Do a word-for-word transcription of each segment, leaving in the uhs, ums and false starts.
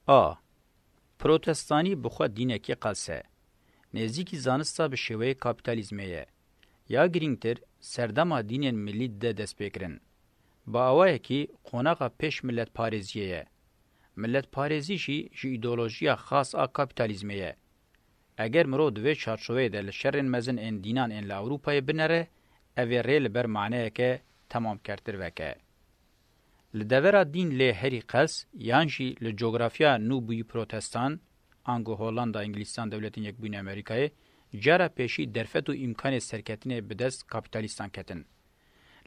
A. Protestanî bi xwe dînekî qels e. Nêzîkî zanista bi şêweyê kapîtalîzmê ye. Ya girîngtir, serdema dînên milî dide destpêkirin. Bi awayekî qonaxa pêş miletparêziyê ye. Miletparêzî jî ji îdeolojiya xas a kapîtalîzmê ye. Eger mirov di vê çarçoveyê de li şerên mezin ên dînan ên li Ewropayê binere, ev ê rê li ber maneyeke temamkertir veke. Li devera dîn lê herî qels yan jî li cografiya nû bûyî protestan, ango Hollanda, Îngilîstan, Dewletên Yekbûyî Amerîkayê, cara pêşî derfet û îmkanê serketinê bi dest kapîtalîstan ketin.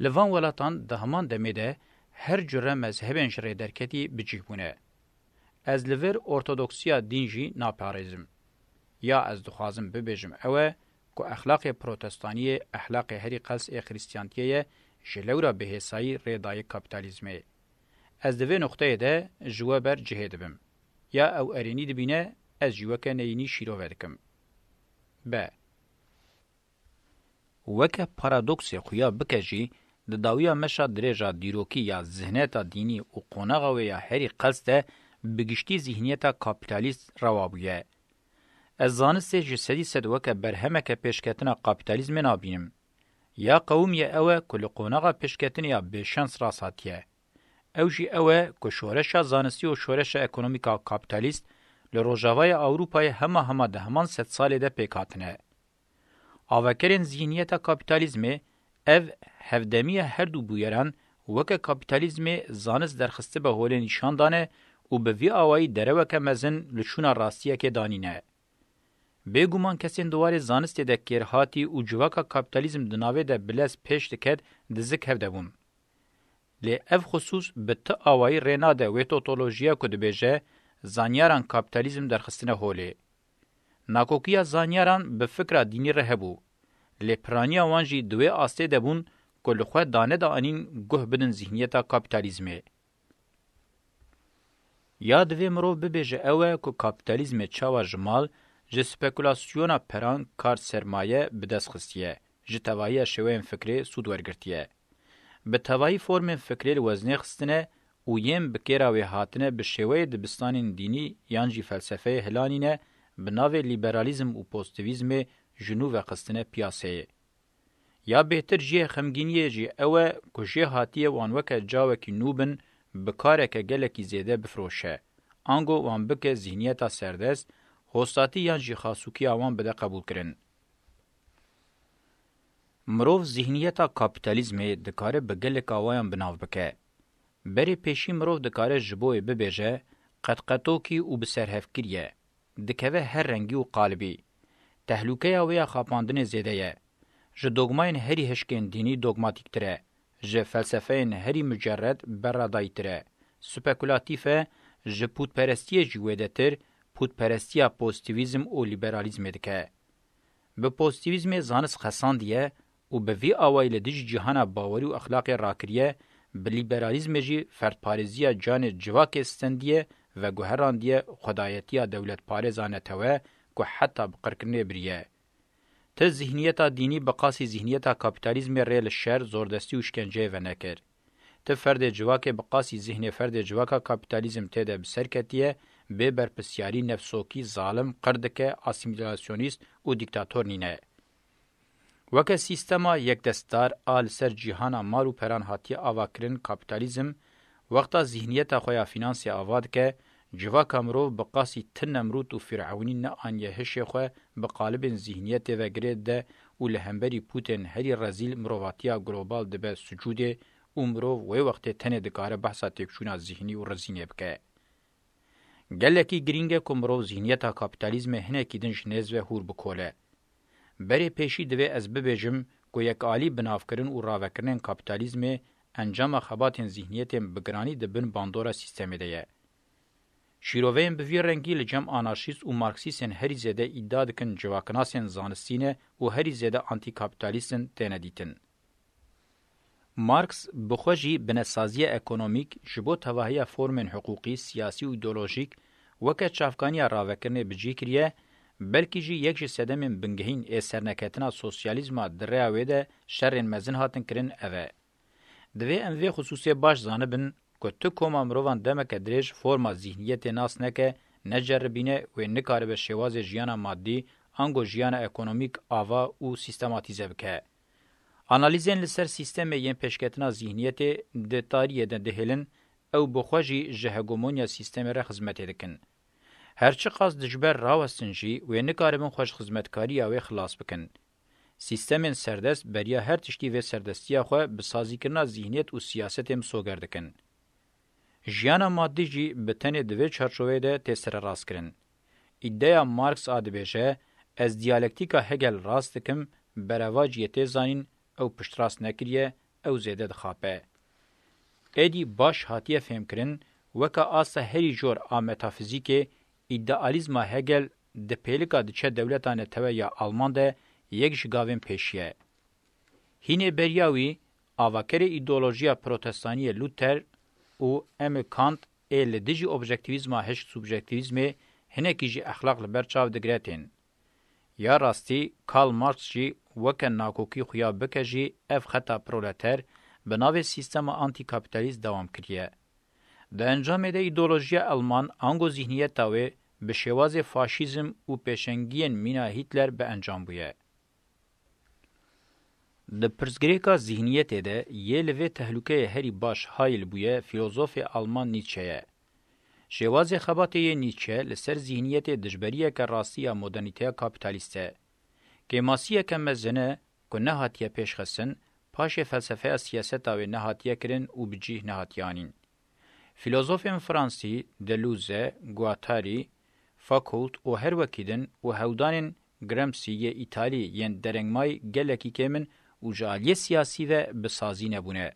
Li van welatan di heman demê de her cure mezhebên ji rê derketî bi cih bûne. Ez li vir ortodoksiya dîn jî naparêzim. Ya ez dixwazim bibêjim ew e ku exlaqê protestaniyê exlaqê herî qels ê xrîstiyantiyê ye, ji lewra bi hêsayî rê daye kapîtalîzmê. Ez di vê nuqteyê de ji we ber cihê dibim. Ya ew erênî dibîne, ez jî weke neyînî şîrove dikim. B. Weke paradoksê xuya bike jî, di dawiya meşa dirêja dîrokî ya zihniyeta dînî û qonaxa wê ya herî qels de bi giştî zihniyeta kapîtalîst rewa bûye. Ez zanistê ji sedî sed weke berhemeke pêşketina kapîtalîzmê nabînim. Ya qewimiye ew e ku li qonaxa pêşketinê ya bêşans rast hatiye. Ew jî ew e ku şoreşa zanistî û şoreşa ekonomîk a kapîtalîst li Rojavaya Ewropayê hema hema di heman sedsalê de pêk hatine. Avekerên zîhniyeta kapîtalîzmê, ev hevdemiya her du bûyeran weke kapîtalîzmê zanist derxistibe holê nîşan dane û bi vî awayî dereweke mezin li şûna rastiyekê danîne. Bêguman kesên di warê zanistê de kêrhatî û civaka kapîtalîzm di navê de bi lez pêş diket, di zik hev de bûn. Lê ev xisûs bi ti awayî rê nade wê totolojiya ku dibêje zanyaran kapîtalîzm derxistine holê. Nakokiya zanyaran bi fikra dînî re hebû. Lê piraniya wan jî di wê astê de bûn ku li xwe dane dianîn guh bidin zîhniyeta kapîtalîzmê. Ya divê mirov bibêje ew e ku kapîtalîzmê çawa ji mal, ji spekulasyona peran kar sermaye bi dest xistiye, ji tevahiya şêweyên fikrê sûd wergirtiye. Bi tevahî formên fikrê li weznê xistine û yên bi kêra wê hatine bi şêweyê dibistanên dînî yan jî felsefeyê hilanîne, bi navê lîberalîzm û pozîtîvîzmê ji nû ve xistine piyaseyê. Ya bêhtir jiyê xemgîniyê jî ew e ku jê hatiye wan weke cawekî nû bin bi kareke gelekî zêde bifiroşe, ango wan bike zîhniyeta serdest, hostatî yan jî xasûkiya wan bide qebûlkirin. Mirov zîhniyeta kapîtalîzmê dikare bi gelek awayan bi nav bike. Berê pêşî mirov dikare ji bo wê bibêje qetqetokî û bi serhevkirî ye. Dikeve her rengî û qalibî. Tehlûkeya wê ya xapandinê zêde ye. Ji dogmayên herî hişkên dînî dogmatîktir e. Ji felsefeyên herî mucerred berradayîtir e. Spekulatîf e, ji pûtperestiyê jî wêdetir, pûtperestiya pozîtîvîzm û lîberalîzmê dike. Bi pozîtîvîzmê zanist xesandiye û bi vî awayî li dijî cîhana bawerî û exlaqê rakiriye, bi lîberalîzmê jî ferdparêziya canê civakê stendiye, veguherandiye xwedayetiya dewletparêza netewe ku heta bi qirkirinê biriye. Ti zîhniyeta dînî bi qasî zîhniyeta kapîtalîzmê rê li şer, zordestî û şkenceyê venekir. Ti ferdê civakê bi qasî zîhnê ferdê civaka kapîtalîzm tê de bi ser ketiye, bê berpirsiyarî, nefsokî, zalim, qir dike, asîmîlasyonîst û dîktator nîne. Weke sîstema yekdestdar a li ser cîhana mal û peran hatiye avakirin, kapîtalîzm, wexta zîhniyeta xwe ya fînansê ava dike, civaka mirov bi qasî ti Nemrûd û Fîrewînî neaniye hişê xwe bi qalibên zîhniyetê ve girê dide û li hemberî pûtên herî rezîl mirovatiya global dibe sicûdê û mirov wê wextê tenê dikare behsa têkçûna zîhnî û rizînê bike. Gelekî girîng e ku mirov zîhniyeta kapîtalîzmê hinekî din ji nêz ve hûr bikole. Berê pêşî divê ez bibêjim ku yekalî binavkirin û ravekirinên kapîtalîzmê encama xebatên zîhniyetên bi giranî di bin bandora sîstemê de ye. Şîroveyên bi vî rengî li cem anarşîst û marksîstên herî zêde îdia dikin civaknasên zanistî ne û herî zêde antîkapîtalîst in têne dîtin. Marx bi xwe jî binesaziya ekonomîk ji bo tevahiya formên hiqûqî, siyasî û îdeolojîk weke çavkaniya ravekirinê bi cih kiriye, belkî jî yek ji sedemên bingehîn ê serneketina sosyalîzma di rêya wê de şerên mezin hatin kirin ev e. Divê em vê xisûsê baş zanibin, ku tu koma mirovan demeke dirêj forma zîhniyetê nas neke, neceribîne, wê nikaribe şêwazê jiyana madî ango jiyana ekonomîk ava û sîstematîze bike. Analîzên li ser sîstemê yên pêşketina zîhniyetê di tariyê de dihêlin, ew bi xwe jî ji hegemonya sîstemê re xizmetê dikin. Her çiqas dijber rawestin jî, wê nikaribin xwe ji xizmetkariya wê xilas bikin. Sîstemên serdest beriya her tiştî vê serdestiya xwe bi sazîkirina zîhniyet û siyasetê misoger dikin. Jiyana madî jî bi tenê di vê çarçoveyê de tê sererastkirin. Îdeya Marx a dibêje, ez diyalektîka Hegel rast dikim, berevaciyê tê zanîn, ew piştrast nekiriye, ew zêde dixape. Êdî baş hatiye fêmkirin, weke asta herî jor a metafizîkê, îdealîzma Hegel di pêlika diçe dewleta netewe ya Alman de yek ji gavên pêşî ye. Hînê beriya wî, avakerê îdeolojiya protestaniyê Luther û Emil Kant ê li dijî objektîvîzma hişk subjektîvîzmê hinekî jî exlaq li ber çav digire tên. Ya rastî, Karl Marx jî weke nakokî xuya bike jî ev xeta proleter bi navê sîstema antîkapîtalîst dewam kiriye. Di encamê de îdeolojiya Elman ango zîhniyeta wê bi şêwazê faşîzm û pêşengiyên mîna Hîtler bi encam bûye. Di pirsgirêka zîhniyetê de yê li vê tehlûkeyê herî baş hayil bûye fîlozofê Alman Nietzsche ye. Şêwazê xebatê yê Nietzsche li ser zîhniyetê dijberiyeke rastî ya modernîteya kapîtalîst e. Kêmasiyeke mezin e ku nehatiye pêşxistin, paşê felsefeya siyaseta wê nehatiye kirin û bi cih nehatiye anîn. Fîlozofên fransî Deleuze, Guattari, Foucault û her wekî din û hewdanên Gramsci yê Îtalî yên derengmayî gelekî kêm in û ji aliyê siyasî ve bi sazî nebûne.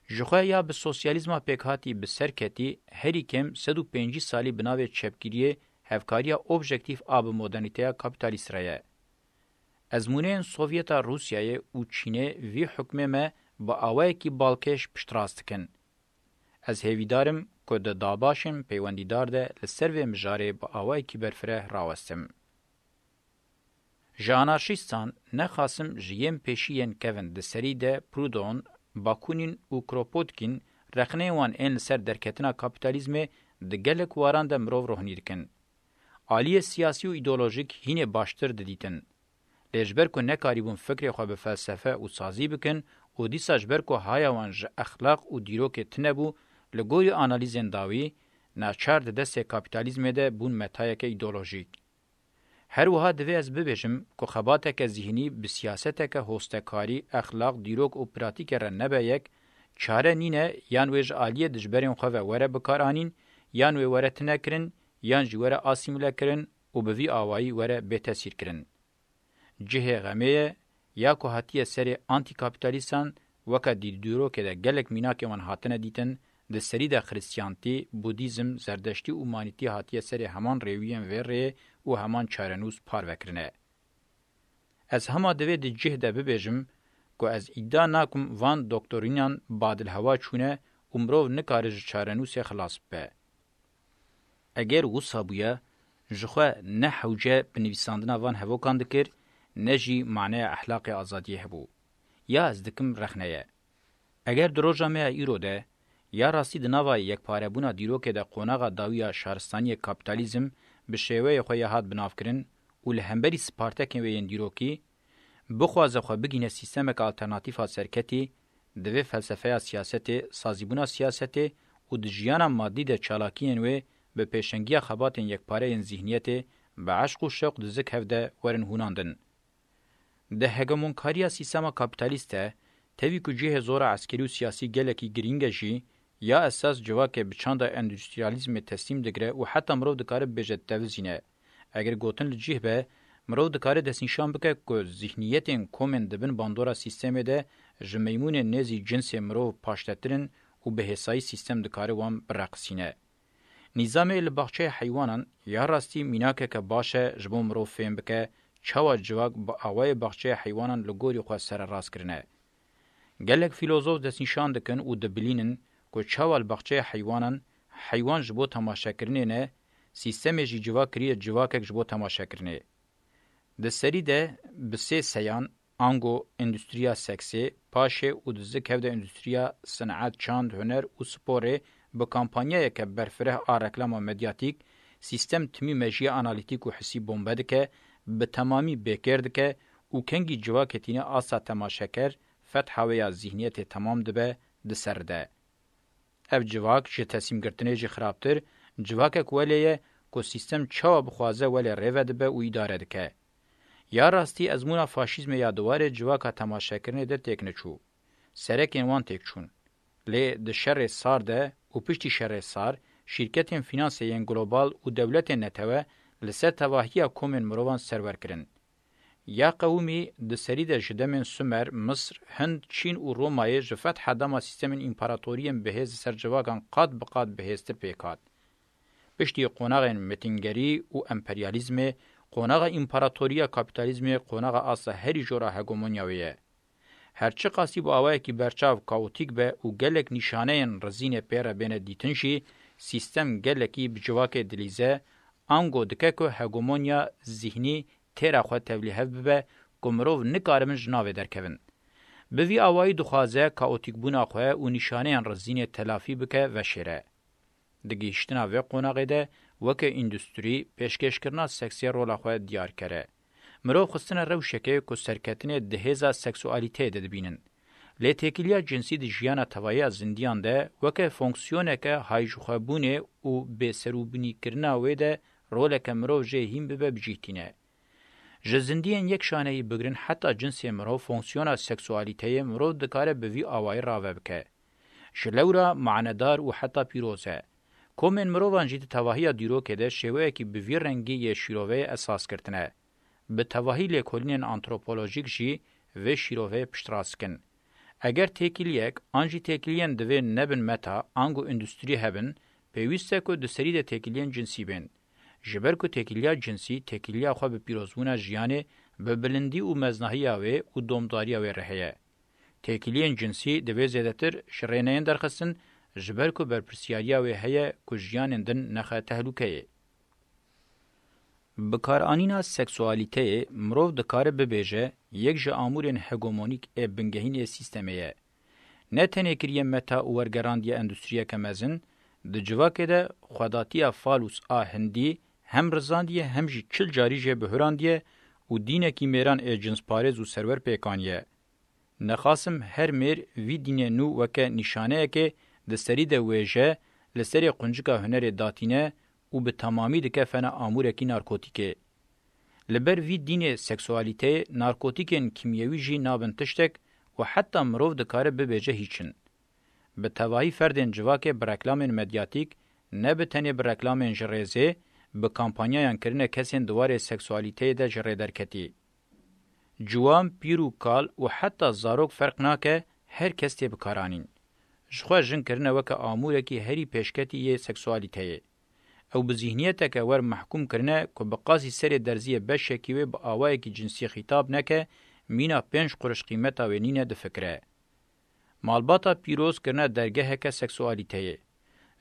Jixwe ya bi sosyalîzma pêkhatî bi ser ketî herî kêm sed û pêncî salî bi navê çepgiriyê hevkariya objektîf a bi modernîteya kapîtalîst re ye. Ezmûneyên Sovyeta Rûsyayê û Çînê vî hukmê me bi awayekî balkêş piştrast dikin. Ez hêvîdar im ku di dabaşên peywendîdar de li ser vê mijarê bi awayekî berfireh rawestim. Ji anarşîstan nexasim ji yên pêşî yên kevin di serî de Proudhon, Bakunin û Kropotkin rexneyên wan ên li ser derketina kapîtalîzmê di gelek waran de mirov rohnî dikin. Aliyê siyasî û îdeolojîk hînê baştir didîtin. Lê ji ber ku nekarîbûn fikrê xwe bi felsefe û sazî bikin û dîsa ji ber ku haya wan ji exlaq û dîrokê tune bû, li gorî analîzên dawî, naçar di destê kapîtalîzmê de bûn metayeke îdeolojîk. Her wiha divê ez bibêjim ku xebateke zîhnî bi siyaseteke hostekarî, exlaq, dîrok û pratîkê re nebe yek, çare nîne yan wê ji aliyê dijberên xwe ve were bikaranîn, yan wê were tinekirin, yan jî were asîmîlekirin û bi vî awayî were bêtesîrkirin. Cihê xemê ye, ya ku hatiye serê antîkapîtalîstan, weke dî-, dîrokê de gelek mînakên wan hatine dîtin, di serî de xirîstiyantî, budîzm, zerdeştî û manîtî hatiye serê heman rêwiyên vê rêyê û heman çarenûs parve kirine. Ez hema divê di cih de bibêjim ku ez îdia nakim van doktorînan badilhewa çûne û mirov nikare ji çarenûsê xilas bibe. Eger wisa bûya, jixwe ne hewce bi nivîsandina van hevokan dikir, ne jî maneya ehlaqê azadiyê hebû. Ya ez dikim rexne ye. Eger di roja me ya îro de, ya rastî di nava yekparebûna dîrokê de qonaxa dawî ya şaristaniyê kapîtalîzm bi şêweyê xwe ya hat binavkirin û li hemberî spartekên wê yên dîrokî, bixwaze xwe bigihîne sîstemeke alternatîf a serketî, divê felsefeya siyasetê, sazîbûna siyasetê û di jiyana madî de çalakiyên wê bi pêşengiya xebatên yekpare yên zîhniyetê bi eşq û şewq di zik hev de werin hûnandin. Di hegemonkariya sîstema kapîtalîst de, tevî ku cihê zora eskerî û siyasî gelekî girîng e jî, ya esas civakê bi çanda endustriyalîzmê teslîm digire û heta mirov dikare bibêje didevizîne. Eger gotin li cih be, mirov dikare destnîşan bike ku zîhniyetên komên di bin bandora sîstemê de ji meymûnên nêzî cinsê mirov paştetir in û bi hêsayî sîstem dikare wan bireqisîne. Nîzamê li baxçeyê heywanan ya rastî mînakeke baş e ji bo mirov fêm bike çawa civak bi awayê baxçeyê heywanan li gorî xwe sererast kirine. Gelek fîlozof destnîşan dikin û dibilînin ku çawa li baxçeyê heywanan heywan ji bo temaşekirinê ne, sîstemê jî civak kiriye civakek ji bo temaşekirinê. Di serî de bi sê seyan ango endustriya seksê, paşê û di zik hev de endustriya sineet, çand, huner û sporê bi kampanyayeke berfireh a reklama medyatîk, sîstem timî mejiyê analîtîk û hisî bombe dike, bi temamî bêkêr dike û kengî civakê tîne asta temaşeker, fetha wê ya zîhniyetê temam dibe, diseride. Ev civak ji teslîmgirtinê jî xirabtir, civakek welê ye ku sîstem çawa bixwaze welê rêve dibe û îdare dike. Ya rastî ezmûna faşîzmê ya di warê civaka temaşekirinê de têk neçû. Serekên wan têk çûn. Lê di şerê sar de û piştî şerê sar, şîrketên fînansê yên global û dewletên netewe li ser tevahiya komên mirovan serwer kirin. Ya qewimî di serî de ji demên Sumer, Misr, Hind, Çîn û Romayê ji fetha dema sîstemên împaratoriyên bihêz li ser civakan qat bi qat bihêztir pêk hat. Piştî qonaxên metingerî û emperyalîzmê, qonaxa împaratoriya kapîtalîzmê qonaxa asta herî jor a hegemonya wê ye. Her çiqasî bi awayekî berçav kaotîk be û gelek nîşaneyên rizînê pê re bêne dîtin jî, sîstem gelekî bi civakê dilîze, ango dike ku hegemonya zîhnî têra xwe tevlîhev bibe ku mirov nikaribin ji navê derkevin. Bi vî awayî dixwaze kaotîkbûna xwe û nîşaneyên rizînê telafî bike, veşêre. Di gihîştina vê qonaxê de weke endustrî, pêşkêşkirina seksê rola xwe diyar kere. Mirov xistine rewşekê ku serketinê di hêza seksualîteyê de dibînin. Lê têkiliya cinsî di jiyana tevahiya zindiyan de weke fonksiyoneke hayjixwebûnê û bêserûbûnîkirina wê de roleke mirov jê hîn bibe bi cih tîne. Ji zindiyên yek şaneyî bigirin heta cinsê mirov fonksiyona seksualîteyê mirov dikare bi vî awayî rave bike. Ji lewra manedar û heta pîroz e. Komên mirovan jî di tevahiya dîrokê de şêweyekî bi vî rengî yê şîroveyê esas girtine. Bi tevahî lêkolînên antropolojîk jî vê şîroveyê piştrast dikin. Eger têkiliyek an jî têkiliyên divê nebin meta ango endustrî hebin, pêwîst e ku di serî de têkiliyên cinsî bên. Ji ber ku têkiliya cinsî têkiliya xwe bi pîrozbûna jiyanê, bi bilindî û meznahiya wê û domdariya wê re heye. Têkiliyên cinsî divê zêdetir ji rêneyên derxistin, ji ber ku berpirsiyariya wê heye ku jiyanên din nexe tehlûkeyê. Bikaranîna seksualîteyê mirov dikare bibêje yek ji amûrên hegemonîk ê bingehîn ê sîstemê ye. Ne tenê kiriye meta û wergerandiye endustriyeke mezin, di civakê de xwedatiya falûs a hindî hem rizandiye hem jî çil carî jê bihurandiye û dînekî mêran ê cinsparêz û serwer pêk aniye. Nexasim her mêr vî dînê nû weke nîşaneyekê di serî de wêje, li serê quncika hunerê datîne û bi temamî dike fena amûrekî narkotîkê. Li ber vî dînê seksualîteyê narkotîkên kîmyewî jî nabin tiştek û heta mirov dikare bibêje hîç in. Bi tevahî ferdên civakê bi reklamên medyatîk, ne bi tenê bi reklamên ji rêzê, bi kampanyayan kirine kesên di warê seksualîteyê de ji rê derketî. Ciwan, pîr û kal û heta zarok ferq nake, her kes tê bikaranîn. Ji xwe jin kirine weke amûrekî herî pêşketî yê seksualîteyê. Ew bi zîhniyeteke wer mehkûm kirine ku bi qasî serê derziyê beşekî wê bi awayekî cinsî xîtab neke, mîna pênc quruş qîmeta wê nîne difikire. Malbata pîroz kirine dergeheke seksualîteyê.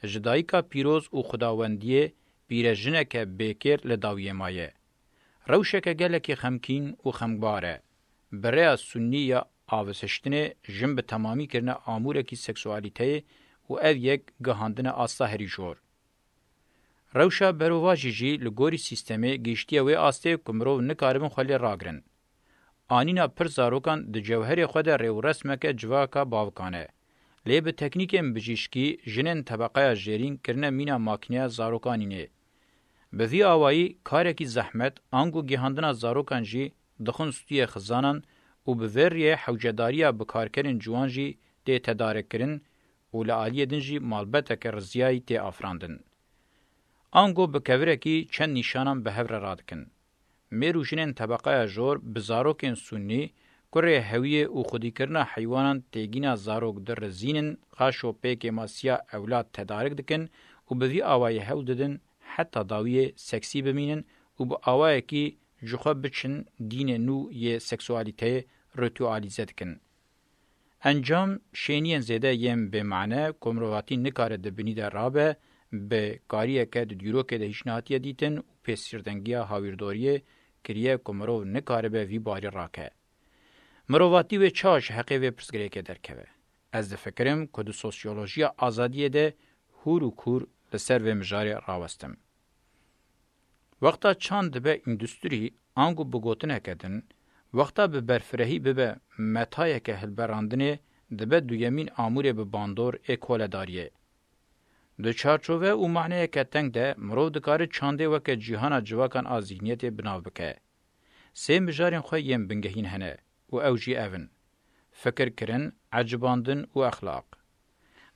Ji dayika pîroz û xwedawendiyê pîrejineke bêkêr li dawiyê maye. Rewşeke gelekî xemkîn û xembar e. Bi rêya sunnî ya avêsiştinê jin bi temamî kirine amûrekî seksualîteyê û ev yek gihandine asta herî jor. Rewşa berovajî jî li gorî sîstemê gihiştiye wê astê ku mirov nikaribin xwe lê ragirin. Anîna pir zarokan di cewherê xwe de rêwresmeke civaka bavikan e. Lê bi teknîkên bijîşkî jinên tebeqeya jêrîn kirine mîna makîneya zarokanînê. Bi vî awayî karekî zehmet ango gihandina zarokan jî dixin stûyê xizanan û bi vê riyê hewcedariya bikarkerên ciwan jî tê tedarikkirin û li aliyê din jî malbeteke riziyayî tê afirandin. Ango bi kevirekî çend nîşanan bi hev re radikin. Mêr û jinên tebeqeya jor bi zarokên sunnî, kurê hewiyê û xwedîkirina heywanan têgîna zarok dirizînin, qaşo pê kêmasiya ewlad tedarik dikin û bi vî awayî hewl didin heta dawiyê seksî bimînin û bi awayekî ji xwe biçin dînê nû yê seksualîteyê ritualîze dikin. Encam şêniyên zêde yên bêmane ku mirovatî nikare di binî de rabe, bi kariyeke di dîrokê de hîç nehatiye dîtin û pêşîrdengiya hawîrdoriyê kiriye ku mirov nikaribe vî barî rake. Mirovatî wê çawa ji heqê vê pirsgirêkê derkeve? Ez difikirim ku di sosyolojiya azadiyê de hûr û kûr li ser vê mijarê rawestim. Wexta çand dibe îndustrî, ango bi gotineke din, wexta bi berfirehî bibe metayeke hilberandinê, dibe duyemîn amûrê bi bandor ê koledariyê. Di çarçove û maneyeke teng de mirov dikare çandê weke cîhana civakan a zîhniyetê bi nav bike. Sê mijarên xwe yên bingehîn hene û ew jî ev in: fikirkirin, ecibandin û exlaq.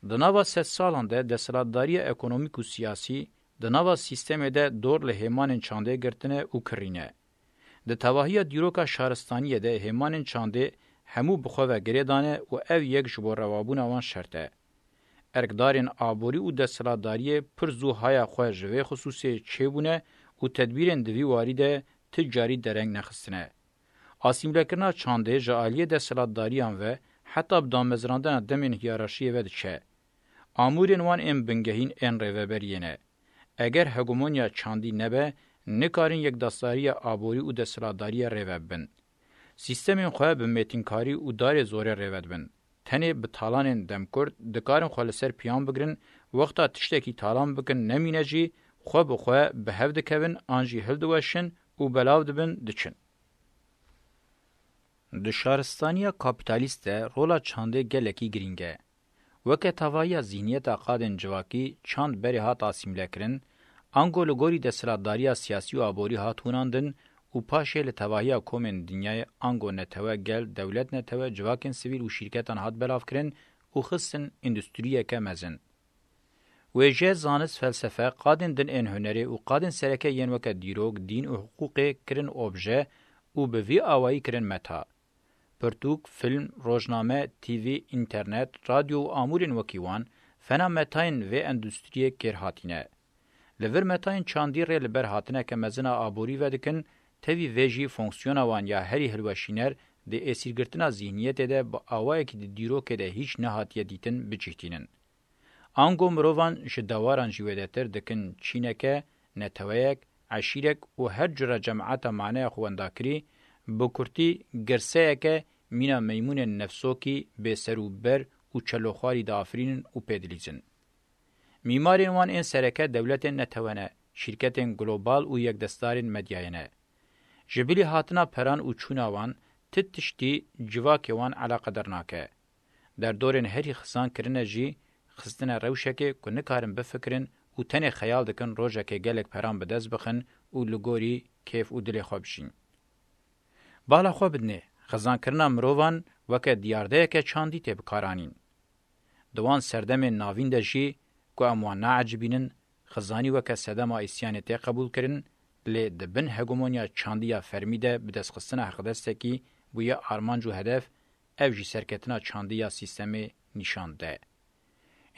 Di nava sedsalan de desthilatdariya ekonomîk û siyasî di nava sîstemê de dor li hêmanên çandê girtine û kirîne. Di tevahiya dîroka şaristaniyê de hêmanên çandê hemû bi xwe ve girêdane û ev yek ji bo rewabûna wan şert e. Erkdarên aborî û desthilatdariyê pir zû haya xwe ji vê xisûsê çêbûne û tedbîrên di vî warî de ti carî dereng nexistine. Asîmlekirina çandê ji aliyê desthilatdariyan ve heta bi damezrandina demên hiyerarşiyê ve diçe. Amûrên wan ên bingehîn ên rêveberiyê ne. Eger hegemonya çandî nebe, nikarin yekdestdariya aborî û desthilatdariyê rêve bibin. Sîstemên xwe bi mêtinkarî û darê zorê rêve dibin. Tenê bi talanên demkurt dikarin xwe li ser piyan bigirin, wexta tiştekî talan bikin nemîne jî, xwe bi xwe bi hev dikevin an jî hildiweşin û belav dibin, diçin. Di şaristaniya kapîtalîst de rola çandê gelekî girîng e. Weke tevahiya zîhniyeta qadên civakî çand berê hat asîmlekirin, ango li gorî desthilatdariya siyasî û aborî hat hûnandin û paşê li tevahiya komên dinyayê ango netewe, gel, dewlet, netewe, civakên sivîl û şîrketan hat belavkirin û xistin îndustiriyeke mezin. Wêje, zanist, felsefe, qadên din ên hunerê û qadên sereke yên weke dîrok, dîn û hiqûqê kirin obje û bi vî awayî kirin meta. Pirtûk, fîlm, rojname, T V, înternet, radyo û amûrên wekî wan fena metayên vê endustriyê kêr hatîne. Li vir metayên çandî rê li ber hatineke mezin a aborî vedikin, tevî vê jî fonksiyona wan ya herî hilweşîner di êsîrgirtina zîhniyetê de bi awayekî di dîrokê de hîç nehatiye dîtin bicîhtînin. Ango mirovan ji dewaran jî wêdetir dikin çîneke, neteweyek, eşîrek û her cure cemata maneya xwe wendakirî, bi kurtî girseyeke mîna meymûnên nefsokî bêser û ber û çeloxwarî diafirînin û pê dilîzin. Mîmarên wan ên sereke dewletên netewe ne, şîrketên global û yekdestdarên medyayê ne. Ji bilî hatina peran û çûna wan ti tiştî civakê wan eleqedar nake. Derdorên herî xizan kirine jî xistine rewşekê ku nikarin bifikirin û tenê xeyal dikin rojekê gelek peran bi dest bixin û li gorî kêf û dilê xwe bijîn. Bala xwe bidinê, xizankirina mirovan weke diyardeyeke çandî tê bikaranîn. Di wan serdemên navîn de jî ku em wan naecibînin, xizanî weke sedema îsyanê tê qebûlkirin, lê di bin hegemonya çandî ya fermî de bidestxistina heqdestekî bûye armanc û hedef, ev jî serketina çandî ya sîstemê nîşan dide.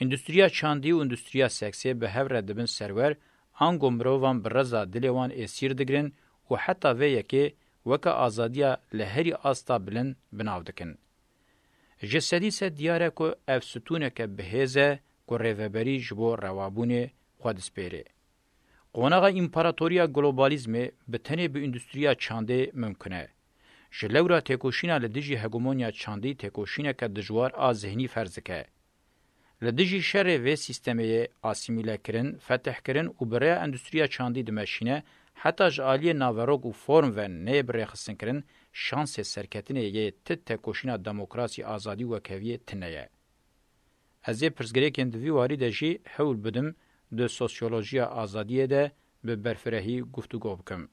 Îndustriya çandî û îndustriya seksê bi hev re dibin serwer, ango mirovan bi reza dilê wan êsîr digirin û heta vê yekê weke azadiya li herî asta bilind bi nav dikin. Ji sedî sed diyar e ku ev stûneke bi hêz e ku rêveberî ji bo rewabûnê xwe dispêrê. Qonaxa împaratoriya globalîzmê bi tenê bi îndustriya çandê mimkun e. Ji lewra têkoşîna li dijî hegemonya çandî têkoşîneke dijwar a zihnî ferz dike. Li dijî şerê vê sîstemê yê asîmîlekirin, fetihkirin û bi rêya endustriya çandî dimeşîne, heta ji aliyê naverok û form ve neyê birêxistinkirin, şansê serketinê yê ti têkoşîna demokrasî, azadî û wekheviyê tune ye. Ez ê pirsgirêkên di vî warî de jî hewl bidim di sosyolojiya azadiyê de bi berfirehî guftûgo bikim.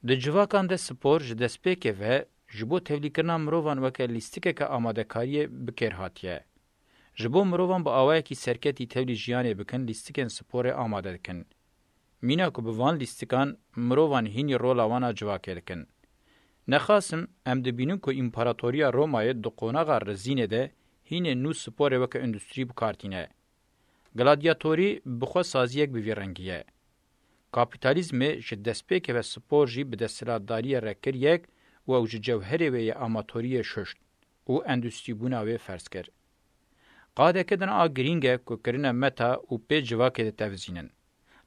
Di civakan de spor ji destpêkê ve ji bo tevlîkirina mirovan weke lîstikeke amadekariyê bi kêr hatiye. Ji bo mirovan bi awayekî serketî tevlî jiyanê bikin, lîstikên sporê amade dikin. Mîna ku bi van lîstikan mirovan hînî rola wan a civakê dikin. Nexasim, em dibînin ku Împaratoriya Romayê di qonaxa rizînê de hînê nû sporê weke endûstrî bi kar tîne. Gladyatorî bi xwe saziyek bi vî rengî ye. Kapîtalîzmê ji destpêkê ve spor jî bi desthilatdariyê re kir yek û ew ji cewherê wê yê amatoriyê şuşt û endûstrîbûna wê ferz kir. Qadeke din a girîng e ku kirine meta û pê civakê ditevizînin.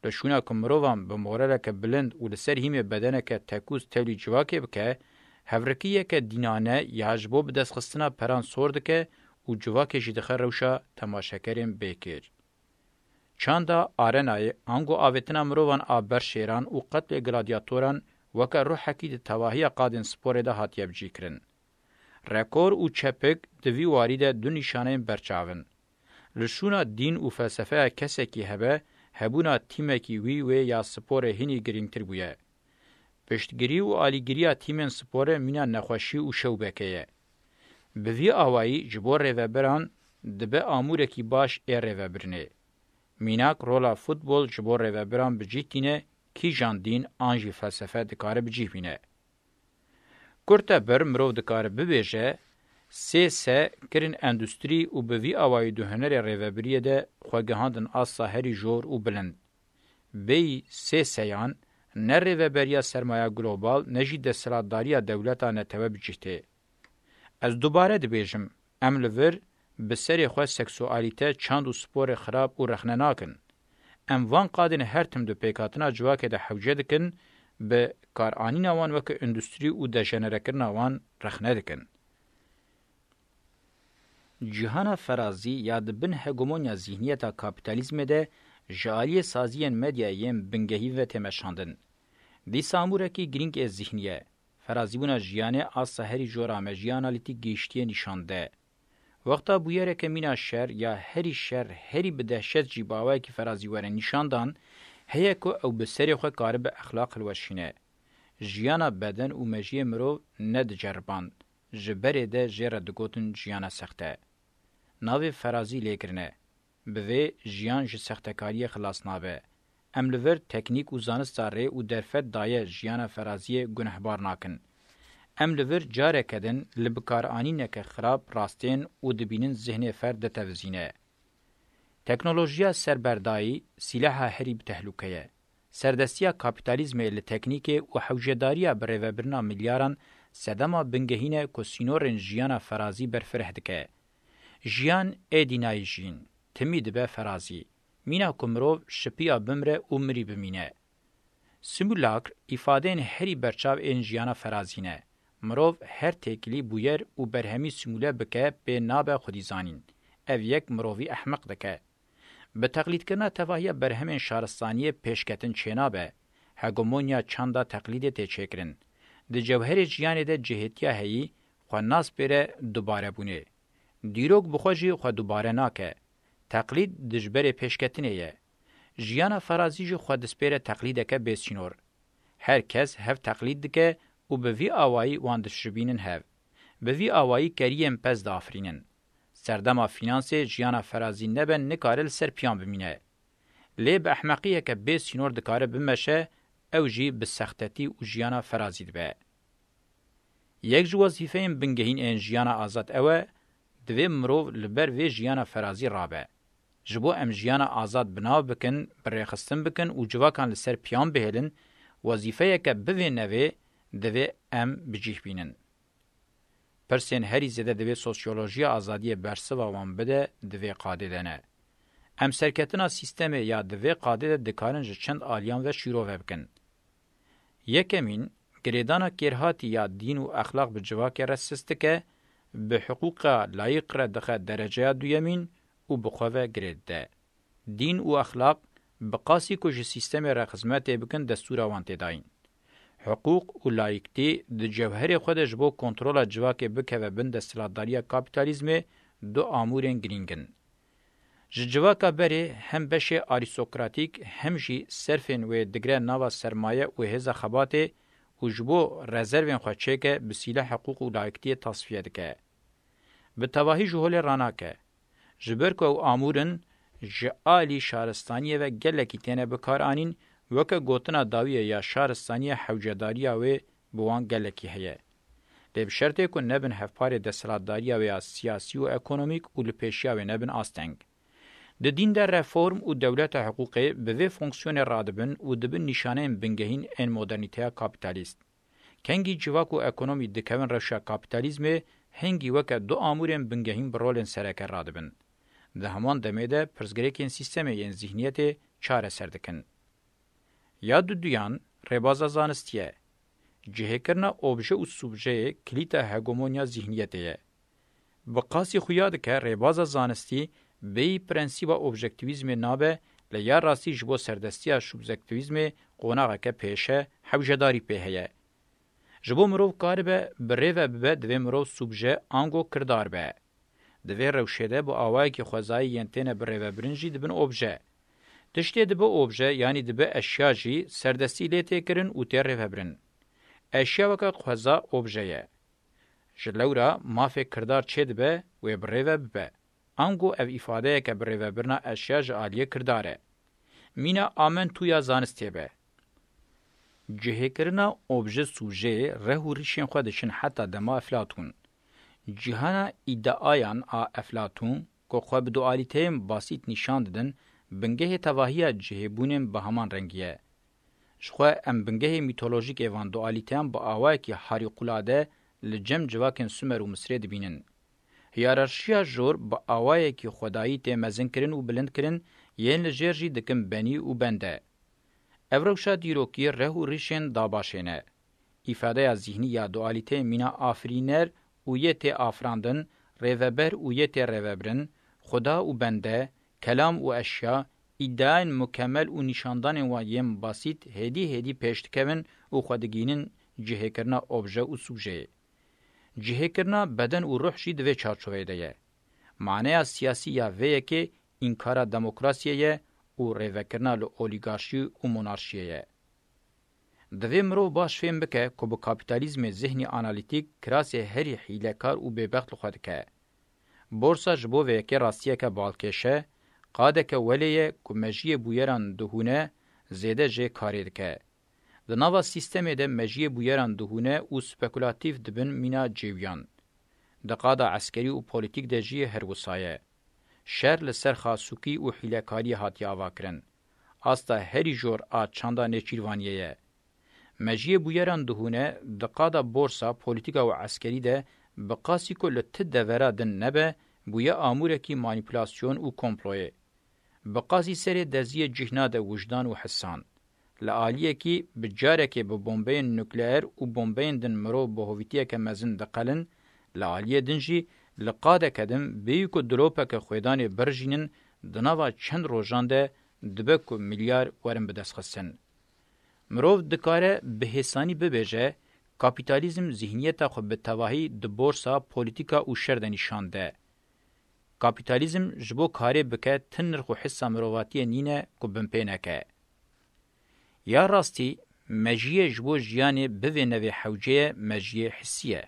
Li şûna ku mirovan bi moraleke bilind û li ser hîmê bedeneke tekûz tevlî civakê bike, Hevrikiyeke dînane ya ji bo bidestxistina peran sor dike û civakê jî dixe rewşa temaşekerên bêkêr. Çanda arenayê, ango avêtina mirovan a ber şêran û qetlê gladyatoran weke ruhekî di tevahiya qadên sporê de hatiye bicîkirin. Rekor û çepik di vî warî de du nîşaneyên berçav in. Li şûna dîn û felsefeya kesekî hebe, hebûna tîmekî wî wê ya sporê hînî girîngtir bûye. Piştgirî û alîgiriya tîmên sporê mîna nexweşî û şewbeke ye. Bi vî awayî ji bo rêvebiran dibe amûrekî baş ê rêvebirinê. Mînak rola futbol ji bo rêvebiran bi cih tîne, kîjan dîn an jî felsefe dikare bi cih bîne. Kurtebir mirov dikare bibêje, sê se kirin endustrî û bi vî awayî di hunerê rêvebiriyê de xwe gihandin asta herî jor û bilind. Bêyî sê seyan ne rêveberiya sermaya global ne jî desthilatdariya dewleta netewe bi cih tê. Ez dubare dibêjim, em li vir bi serê xwe seksualîte, çand û sporê xirab û rexne nakin. Em van qadên her tim di pêkhatina civakê de hewce dikin, bi karanîna wan weke endustrî û dejenerekirina wan rexne dikin. Cîhana ferazî ya di bin hegemonya zîhniyeta kapîtalîzmê de ji aliyê saziyên medyayê yên bingehî ve tê meşandin. Dîsa amûrekî girîng ê zîhnî ye. Ferazîbûna jiyanê asta herî jora mejîya analîtîk gihîştiye nîşan de. Wexta bûyereke mîna şer ya herî şer, herî bi dehşet jî bi awayekî ferazî were nîşandan, heye ku ew bi serê xwe karibe exlaq hilweşîne. Jiyana beden û mejiyê mirov nediceriband, ji berê de jê re digotin jiyana sexte. Navê ferazî lê kirine. Bi vê jiyan ji sextekariyê xilas nabe. Em li vir teknîk û zanista rê û derfet daye jiyana feraziyê gunehbar nakin. Em li vir careke din li bikaranîneke xirab rastên û dibînin zihnê ferd ditevizîne. Teknolojiya serberdayî sîleha herî bi tehlûke ye. Serdestiya kapîtalîzmê li teknîkê û hewcedariya bi rêvebirina milyaran sedema bingehîn e ku sînorên jiyana ferazî berfireh dike. Jiyan êdî nayê jiyîn, timî dibe ferazî. Mîna ku mirov şipiya bimre û mirî bimîne. Simulakr îfadeyên herî berçav ên jiyana ferazî ne. Mirov her têkilî bûyer û berhemî simûle bike pê nabe xwedîzanîn. Ev yek mirovî ehmeq dike. Bi teqlîdkirina tevahiya berhemên şaristaniyê pêşketin çênabe. Hegemonya çanda teqlîdê tê çêkirin. Di cewherê jiyanê de cihêtiya heyî xwe naspêre dubarebûnê. Dîrok bi xwe jî xwe dubare nake. Teqlîd dijberê pêşketinê ye. Jiyana ferazî jî xwe dispêre teqlîdeke bêsînor. Her kes hev teqlîd dike û bi vî awayî wan dişibînin hev. Bi vî awayî keriyên pez diafirînin. Serdema fînansê jiyana ferazî nebe nikare li ser piyan bimîne. Lê bi ehmeqiyeke bê sînor dikare bimeşe, ew jî bi sextetî û jiyana ferazî dibe. Yek ji wezîfeyên bingehîn ên jiyana azad ew e, divê mirov li ber vê jiyana ferazî rabe. Ji bo em jiyana azad bi nav bikin, bi rêxistin bikin û civakan li ser piyan bihêlin, wezîfeyeke bivê nevê divê em bi cih bînin. Pirsên herî zêde divê sosyolojiya azadiyê bersiva wan bide, di vê qadê de ne. Em serketina sîstemê ya di vê qadê de dikarin ji çend aliyan ve şîrove bikin. Yekemîn, girêdana kêrhatî ya dîn û exlaq bi civakê re sist dike, bi hiqûqa layîq re dixe dereceya duyemîn û bi xwe ve girê dide. Dîn û exlaq bi qasî ku ji sîstemê re xizmetê bikin destûra wan tê dayîn. Hiqûq û layîktî di cewherê xwe de ji bo kontrola civakê bikeve bin desthilatdariya kapîtalîzmê du amûrên girîng in. Ji civaka berê hem beşê arîstokratîk hem jî serfên wê digre nava sermaye û hêza xebatê û ji bo rezervên xwe çêke bi sîleh hiqûq û layîktiyê tasfiye dike. Bi tevahî ji holê ranake. Ji ber ku ew amûr in, ji alî şaristaniyê ve gelekî têne bikaranîn, weke gotina dawiyê ya şaristaniye hewcedariya wê bi wan gelekî heye. Lê bi şertê ku nebin hevparê desthilatdariya wê ya siyasî û ekonomîk û li pêşiya wê nebin asteng. Di dîn de reform û dewleta hiqûqê bi vê fonksiyonê radibin û dibin nîşaneyên bingehîn ên modernîteya kapîtalîst. Kengî civak û ekonomî dikevin rewşa kapîtalîzmê, hingî weke du amûrên bingehîn bi rolên sereke radibin. Di heman demê de pirsgirêkên sîstemê yên zîhniyetê çareser dikin. Ya duduyan rêbaza zanistî ye. Cihêkirina obje û subjeyê kilîta hegemonya zîhniyetê ye. Bi qasî xuya dike rêbaza zanistî bêyî prensîba objektîvîzmê nabe, lê ya rastî ji bo serdestiya subjektîvîzmê qonaxeke pêş e, hewcedarî pê heye. Ji bo mirov karibe bi rê ve bibe, divê mirov subje ango kirdar be. Di vê rewşê de bi awayekî xwezayî yên têne birêvebirin jî dibin obje. Tiştê dibe obje, yanî dibe eşya jî serdestî lê tê kirin û tê rêvebirin. Eşya weke xweza obje ye. Ji lewra mafê kirdar çêdibe wê birêve bibe. Ango ev îfadeyeke birêvebirina eşya ji aliyê kirdar e. Mîna a min tu ya zanistê be. Cihêkirina obje sûjeyê reh û rîşên xwe diçin heta dema Eflatûn. Cîhana îdeayan a Eflatûn, ku xwe bi dualîteyên basît nîşan didin, bingehê tevahiya cihêbûnên bi heman rengî ye. Ji xwe em bingehê mîtolojîk ê van dualîteyan bi awayekî harîqulade li cem civakên Sumer û Misirê dibînin. Hiyerarşiya jor bi awayekî xwedayî tê mezinkirin û bilindkirin, yên li jêr jî dikin benî û bende. Ev rewşa dîrokî reh û rîşên dabaşê ne. Îfadeya zîhnî ya dualîteyê mîna afirîner û yê tê afirandin, rêveber û yê tê rêvebirin, xuda û bende, kelam û eşya, îdiayên mukemel û nîşandanên wan yên basît hêdî hêdî pêş dikevin û xwe digihînin cihêkirina obje û subjeyê. Cihêkirina beden û ruh jî di vê çarçoveyê de ye. Maneya siyasî ya vê yekê înkara demokrasiyê ye û rêvekirina li olîgarşî û monarşiyê ye. Divê mirov baş fêm bike ku bi kapîtalîzmê zihnî analîtîk kirasê herî hîlekar û bêbext li xwe dike. Borsa ji bo vê yekê rastiyeke balkêş e, qadeke welê ye ku mejiyê bûyeran dihûne, zêde jê karê dike. Di nava sîstemê de mejiyê bûyeran dihûne û spekulatîf dibin mîna cêwiyan. Di qada eskerî û polîtîk de jî her wisa ye. Şer li ser xasûkî û hîlekariyê hatiye avakirin. Asta herî jor a çanda nêçîrvaniyê ye. Mejiyê bûyeran dihûne, di qada borsa, polîtîka û eskerî de bi qasî ku li ti devera din nebe, bûye amûrekî manîpulasyon û komployê. Bi qasî serê deziyê cih nade wijdan û hisan. Li aliyekî bi carekê bi bombeyên nukleer û bombeyên din mirov bi hovîtiyeke mezin diqelin, li aliyê din jî li qadeke din bêyî ku dilopeke xwêdanê birijînin, di nava çend rojan de dibe ku milyar werin bidestxistin. Mirov dikare bi hêsanî bibêje, kapîtalîzm zîhniyeta xwe bi tevahî di borsa, polîtîka û şer de nîşan de. Kapîtalîzm ji bo karê bike ti nirx û hisa mirovatiyê nîne ku binpê neke. Ya rastî, mejiyê ji bo jiyanê bivê nevê hewceye mejiyê hissî ye.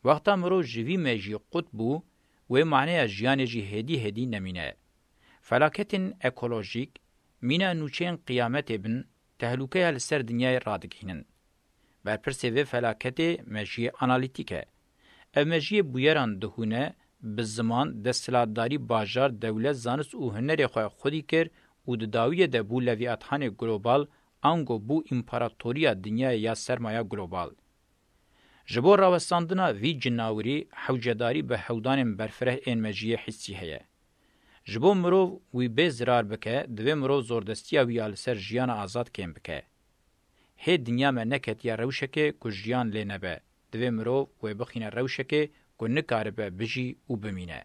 Wexta mirov ji vî mejiyê qut bû, wê maneya jiyanê jî hêdî hêdî nemîne. Felaketên ekolojîk, mîna nûçeyên qiyametê bin, tehlûkeya li ser dinyayê radigihînin. Berpirsê vê felaketê mejiyê analîtîk e. Ev mejiyê bûyeran dihûne, bi ziman, desthilatdarî, bajar, dewlet, zanist û hunerê xwe xwedî kir û di dawiyê de bû levîathanê global, ango bû împaratoriya dinyayê ya sermaya global. Ji bo rawestandina vî cinawirî, hewcedarî bi hewdanên berfireh ên mejiyê hissî heye. Ji bo mirov wî bê zirar bike, divê mirov zordestiya wî ya li ser jiyana azad kêm bike. Hê dinya me neketiye rewşekê ku jiyan lê nebe, divê mirov wê bixîne rewşekê ku nikaribe bijî û bimîne.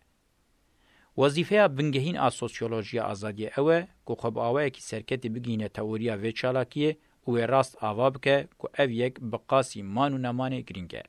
Wezîfeya bingehîn a sosyolojiya azadiyê ew e ku xwe bi awayekî serketî bigihîne teoriya vê çalakiyê û wê rast ava bike ku ev yek bi qasî man û nemanê girîng e.